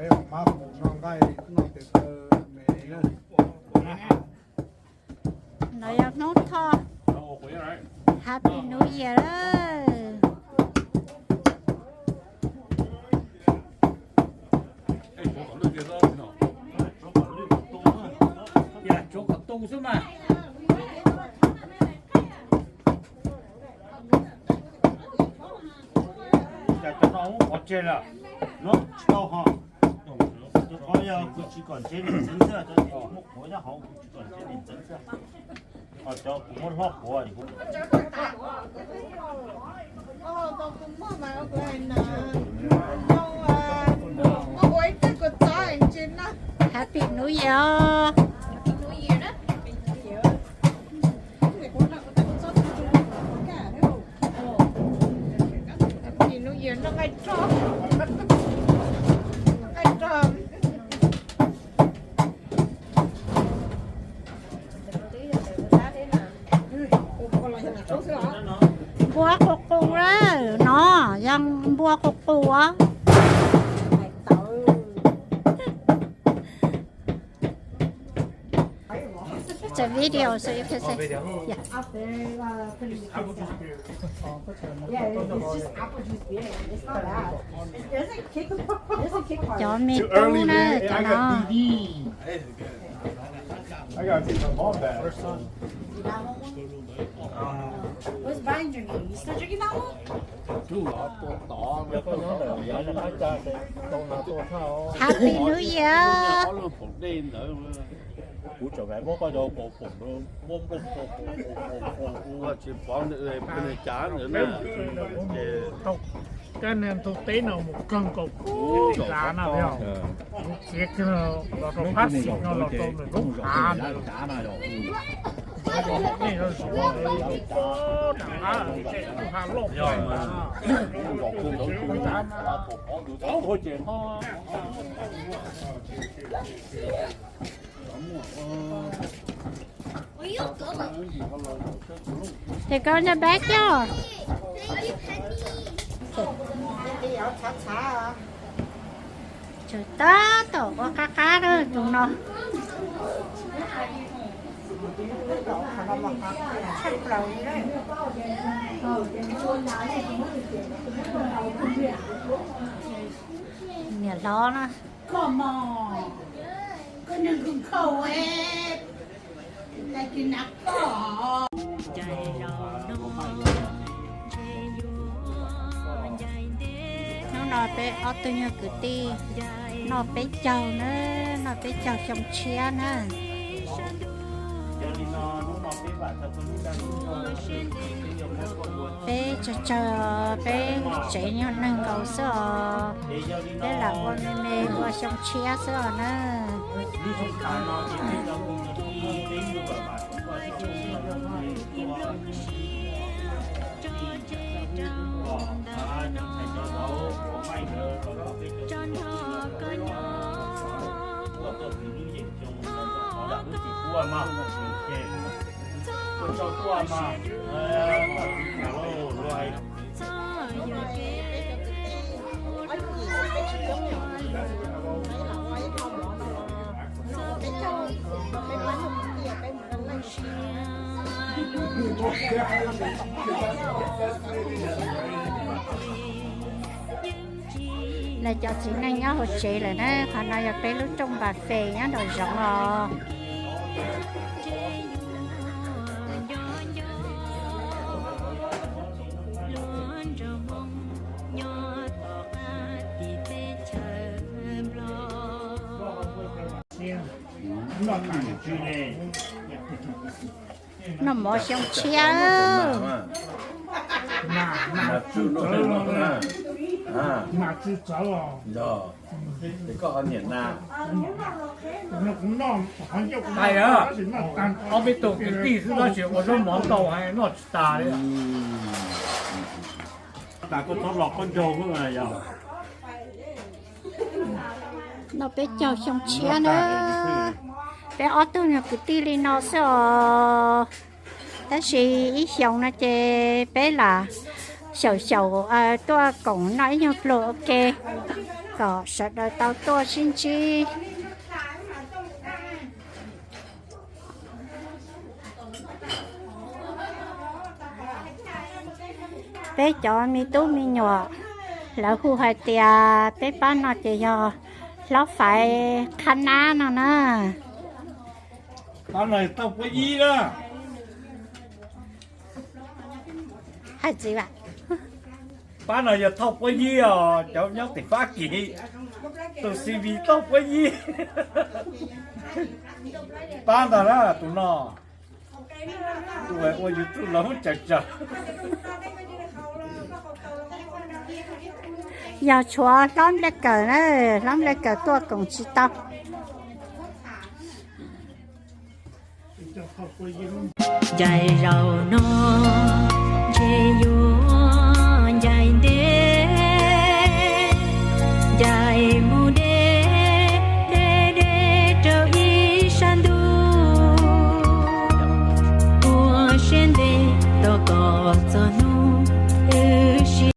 Peb ua mab mus noj nqaij noj tes taw me na. No yog hnub thoj Happy New Year lawm. Tsuav kom tu xwb mas. Cas cov no muab pov tseg lawm, no tsis tau ho. Qhov yog kuv tsis kom ntsev niam ntxeev xwb, cov muab qhuav nyob hauv kuv tsis kom ntsev niam ntxeev xwb. Ho cov kuv muab hlob qhuav. Happy New Year. Happy New Year, noj nqaij roj. Noj nqaij roj. Npua qus qus na, no yog npua qus qus. It's a video, so you can say. Yeah. Cov me tub na, cov no. I gotta take my mom back. What's buying drinking? You still drinking that one? Happy New Year. Kuv tseem muab koj cov poom poom muab npog pov tsis pov nws cav ntawd na. Ces kab niag ntug teb no mus kawg nkaus kuv lav na, kuv txiav kiag los rau phab xis no los rau nws lub hav ntawd. Nej yuav zuav, rov qab tej tus ha loj. Ces koj nyob bab coj. Tsum tab tom ua qab qab na tus no. Niam hlob na. Hnub no peb ob tug nyuag kwv tij noj peb caug na, noj peb caug xyoo tshiab na. Peb tsawg tsawg, peb tsev nyuag neeg nkaus xwb os. Peb lam ua me me ua xyoo tshiab xwb os na. Lawv cov txiv neej nyob hauv tsev lawm na, qhov no yog peb lub rooj npas fes nyob nraum zoov os. Noj mov xyoo tshiab. Hais ob peb tug kwv tij xwb tab sis ua zaub mov ntau heev noj tsis tas li. Noj peb caug xyoo tshiab na. Peb ob tug nyuag kwv tij li no xwb os. Tab sis ib xyoos no ces peb lam Xyaum xyaum tuaj koom noj ib nyuag pluag ua ke, kom sawv daws tau tuaj sib ntsib. Peb cov me tub me nyuam, lawv hu hais tias peb pab no ces yog hlob Faiv qhab nab no na. Pab no yog thauj puab ib na. Hais txiv as, pab no yog thauj puab ib os, cov nyob tim Fab Kis, tus C V thauj puab ib. Pab ntag na tus no. Ua YouTube los muab tsaws tsaws. Yog tshuav hlob Npliaj Kawm na, hlob Npliaj Kawm tuaj koom tsis tau. Ncaim zaum no ntshe yuav ncaim ntev, ncaim mus deb deb deb rau ib sab ntuj, ua siab ntev tos kom txog